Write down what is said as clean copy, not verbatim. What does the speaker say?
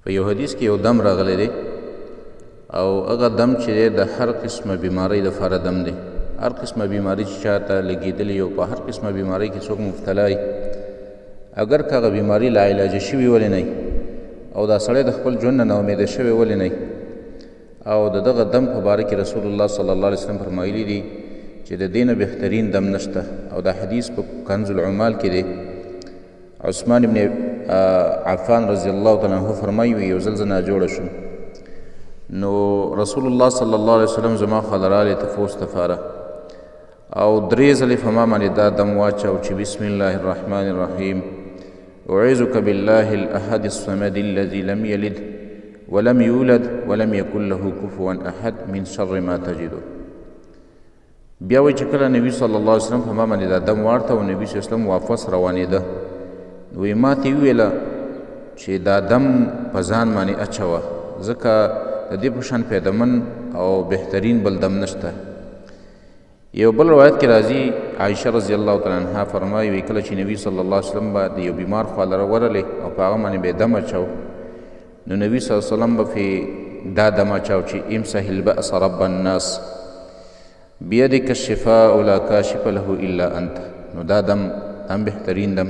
په یو حدیث کې یو دم راغلی دی او هغه دم چې دی د هر قسمه بیمارۍ دپاره دم دی. هر قسمه بیماري چې چاته لګېدلې او په هر قسمه بیمارۍ کې څوک مبتلا وي، اګر که هغه بیماري لا علاج شوي ولې نه او دا سړی د خپل ژوند نه ناامیده شوی ولې نه، او د دغه دم په باره کې رسول الله صلی الله علیه وسلم فرمایلي دي چې د دې نه بهترین دم نشته. او دا حدیث په کنز العمال کې دی. عثمان ابن عفان رضی الله تعالی عنه فرمایي یو ځل زه ناجوړه شوم، نو رسول الله صلی الله علیه وسلم زما خواله راغلی تفوس دپاره، او درې ځلې په ما باندې دا دم واچاو چې بسم الله الرحمن الرحیم اعوذک بالله الاحد الصمد الذي لم يلد ولم يولد ولم يكن له كفوا احد من شر ما تجده. بیا وایي چې کله نبی صلی الله علیه وسلم په ما باندې دا دم وارته او نبی صلی الله علیه وسلم واپس روانېده، وایي ما ته یې وویله چې دا دم په ځان باندې اچوه، ځکه د دې په شان پیدمن او بهترین بل دم نشته. یو بل روایت کې راځي عایشه رضی الله تعالی عنها فرمایي وایي کله چې نبی صلی الله علیه وسلم به د یو بیمار خواله ورغلی او په هغه باندې به یې دم اچاو، نو نبی صلی الله علیه وسلم به پرې دا دم اچاو چې امسح البأس رب الناس بيدك الشفاء لا كاشف له إلا أنت. نو دا دم هم بهترین دم.